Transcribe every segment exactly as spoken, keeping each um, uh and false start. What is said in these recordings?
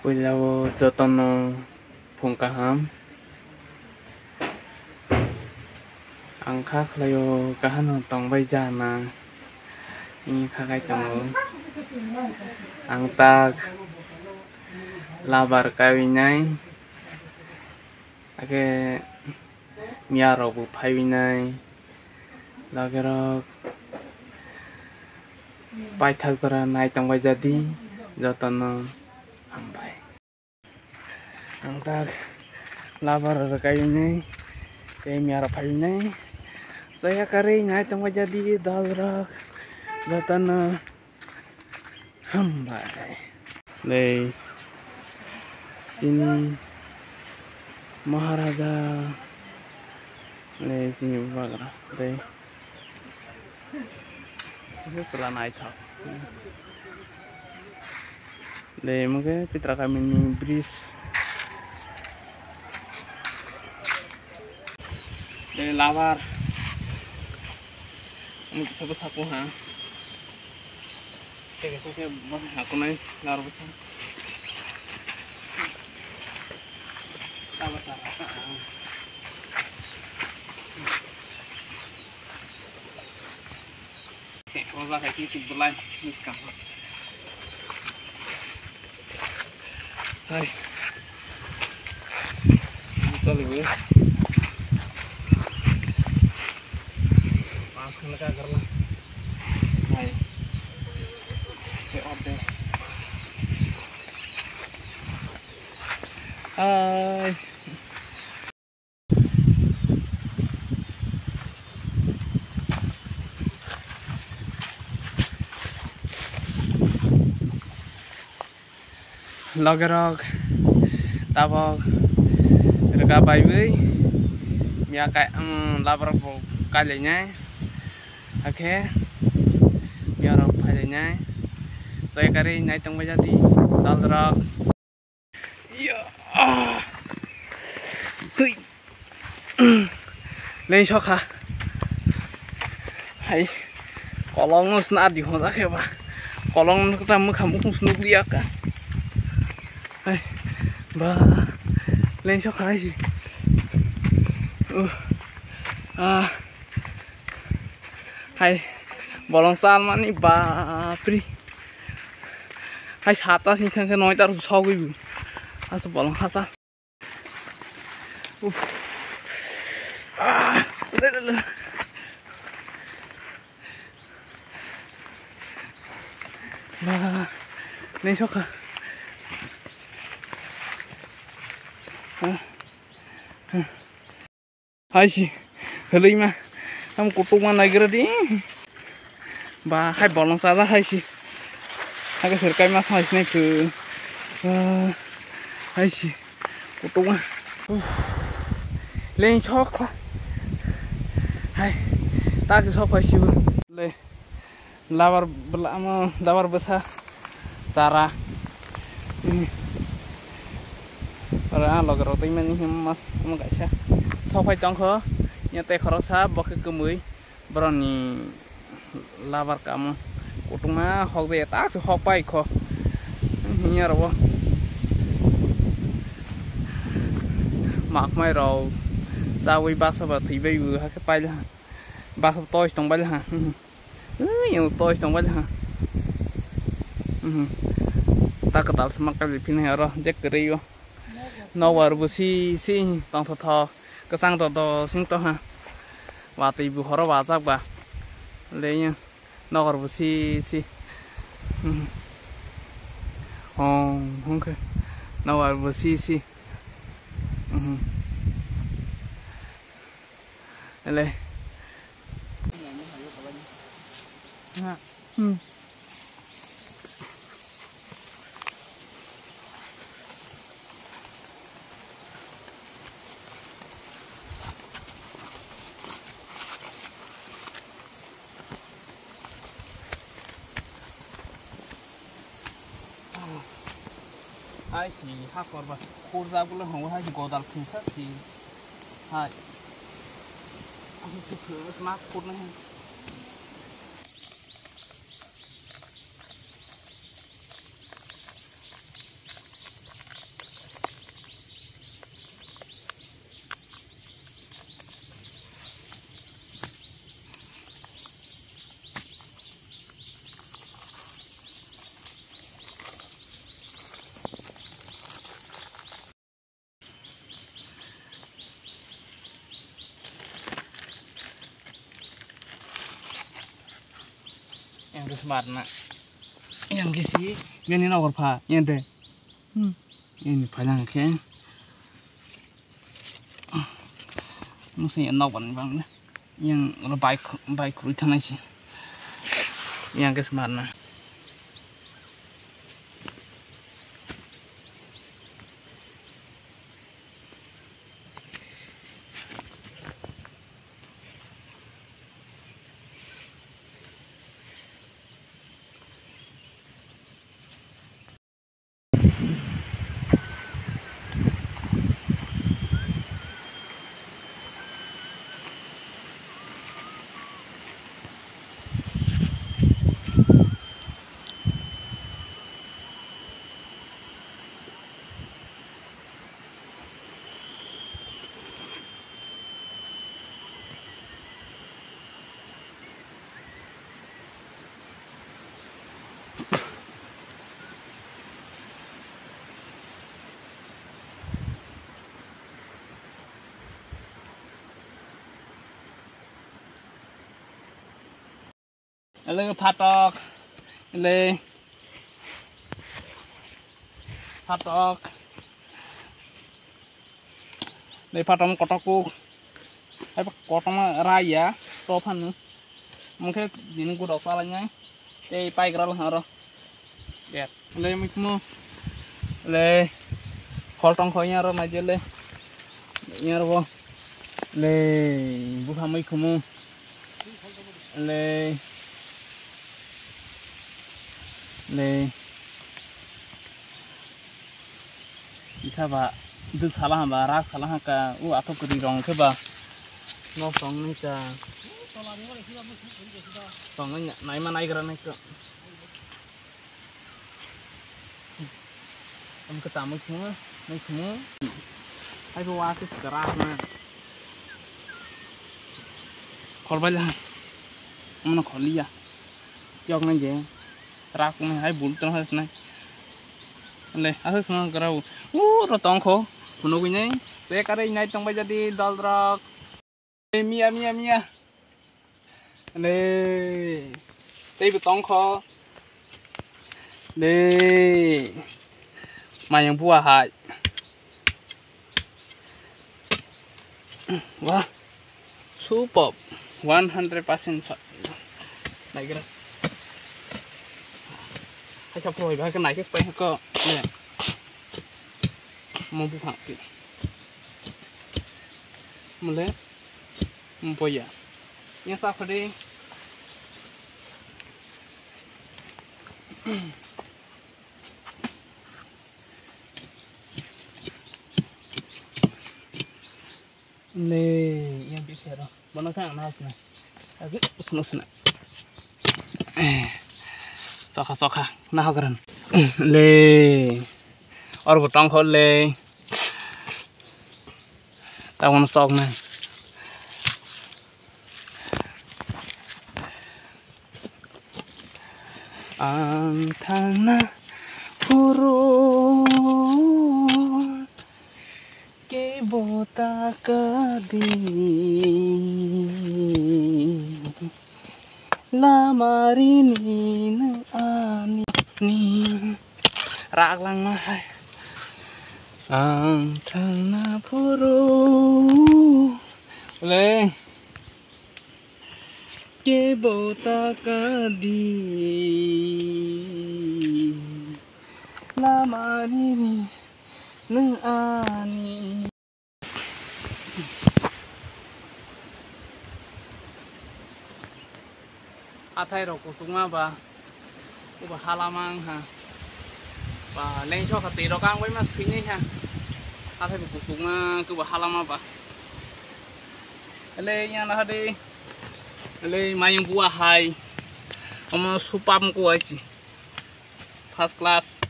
Puila o jotono phung kaham. Ang kha khlaio kaham no tongbai ja na wngwi kha khai tongo. Ang tak labar kaiwi nai. Ake miya rok bo phaiwi nai. Loge rok paithak jora nai tongbai jadi jotono hambai. Ang tak labar rok kaiwi nai tei miya rok phaiwi nai. Chaya karwi nai tongbai jadi dol rok jotono. Hambai. Dei. Chini Maharaja. Dei, chini Bubagra. Dei. Ini pura naithok. Dei, mungkin Chitra Kamini bridge. Dei, labar. Ini kita besar pun, ha. Teke teke bwsa hakunai laro bwsa. Taba taba. Roja khai kiki belai miskang. Hai. Toliwi. Maaf kena kagar lah. Hai. Oke, oke. Hai. Logerok tabok rwga baiwi miya kai, um, laborok bo kailainai, hakhe miyarok phailainai. Tei karwi nai tongbai jadi dalrok. Iya. Ah. Tui. Leng sokha. Hai. Kolong no sna di hon khe ba. Kolong no ta mukha mukhung snu liya ka. Hai. Ba. Leng sokha hai si. Uh. Ah. Hai. Bolong sal mani bapri. Hai sata sing khe noita rw sogwi bu. Asa bolong hasa. Uff. Ah, le, le, le. Ba, nei sokha. Ah. Hai si, hwlwi ma. Tam kutuk ma naigra di. Ba, hai bolong chajak hai si. Hai ka sir kai ma hai si nai phu. Ah, hai si. Kutuk ma. Uff. Leng sok kha. Hai. Tak sok hai si bu. Le. Labar bwla-, amo labar bwsa chara. Oro ang loge rok twi mani him mas omo kaisa. Sok phai tong kho. Nya tei khoroksa bo khe kwmwi boroni labar kamo. Kutung ma hok jaya tak se hok pai kho. Hiya ro bo. Mak mai rok chawi baksa ba thwi bai bo hakhe paila. Baksa toi tong baila ha. Ui, yang toi tong baila ha. Mhm. Ta kwtal se mak kali phini aro jek kwrwi o. Nokbar bo si si tong tho tho. Kwchang do do sing to ha. Watwi bo horo wajak ba. Le yang nokbar bo si si. Mhm. Hong hong khe. Nokbar bo si si. Mhm. Le. Hmm. Hai si ha korba khurjak bole hongo hai si godal khungsa si hai. Mas khurna hai. Smart na. Yang kisi, yang ni nokor pha, yang de. Hmm. Yang ni pha yang khe. Musa yang nok ban bang na. Yang ro bike, bike rui thanai si. Yang khe smart na. Ele phatok, ele phatok, ele phatok kotok kuk, hai kotok ma raya, to phanu, mungke bini gudok salai nai, tei paigra lang aro. Ber. Le mikmo. Le. Khol tong kho yaro naije le. Yaro bo. Le. Bupha mai khumu. Le. Le. Isa ba. Duk sala hamba rak sala haka. U athok ri rong khe ba. Nok tong nai ka. Tong nai ma nai gra nai ka. Am kwtam wngkhumu, wngkhumu. Hai bo wa khe kwrak na. Khorbai la. Amno khorliya. Yok nai je. Rak nai hai bul tong hai nai. Le, asuk sma grau. U ro tong kho. Phunugwi nai. Te kare nai tong bai jadi dol rok. Miya, miya, miya. Le. Tei bo tong kho. Le. Mayung bua hai. Wah. Super. One hundred percent sa-, naigra. Hai sa phoi ba ka nai ke pai ko. Le. Mo bu phang si. Mole. Boya. Yang sa phade. Le, yang bisa ro. Bono ka na sna. Agi, sna sna. Sokha, sokha. Na hagran. Le. Or botong khol le. Tabon sok na. Ang thangna phuru kebo ta ka di. Lama rini nang ani ni rak langma hai. Ang thangna phuru le kebo ta ka di. Lama rini nang ani. Hathai rok kuchukma ba, uba halama wngkha. Ba lengso kha twi rok ang bai ma swinai kha. Hathai bo kuchukma khe bo halama ba. Ele yang na hade. Ele mayung bua hai. Omo supam ko hai si. First class.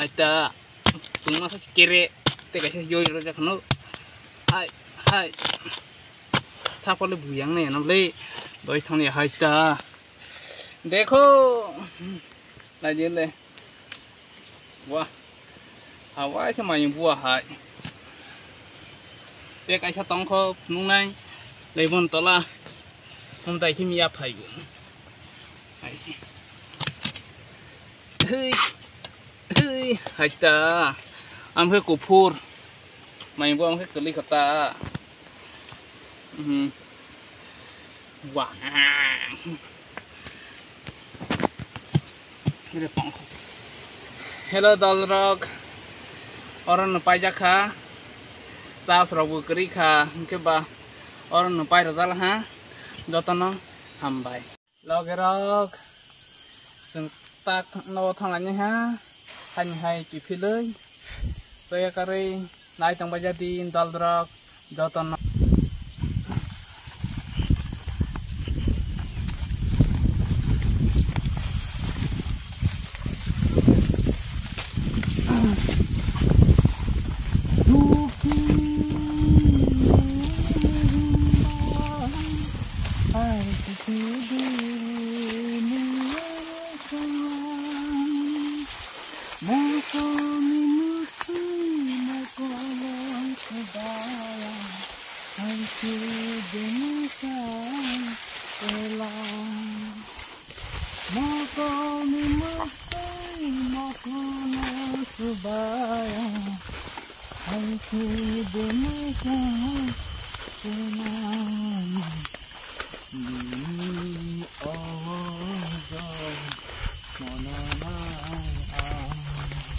Hai ta. Tungma sa kere, te kaisa yoi ro jak no. Hai, hai. Sapole buyang ne no le. Doi thang ya hai ta. Dekho. Lai de le. Wah. Hawa se mai bua hai. Te kaisa tongkho nungnai. Leibon tola. Hum tai khim ya phai. Hei, hei, haita. Ang khe kuphur. Mai bo ang khe kwlwi kha ta. Mhm. Wah. Hello, dolrok. Oro no paijak kha. Chas rok bo kwrwi kha. Hwnkhe ba oro no pai rwjak ha. Jotono hambai. Logerok, chwng tak nogo thanglaini ha, haini hai kiphilwi, chaya karwi nai tongbai jadi dolrok jotono.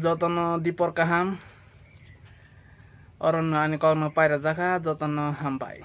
Jotono dipor kaham. Oro no ani kok no paira jakha, jotono hambai.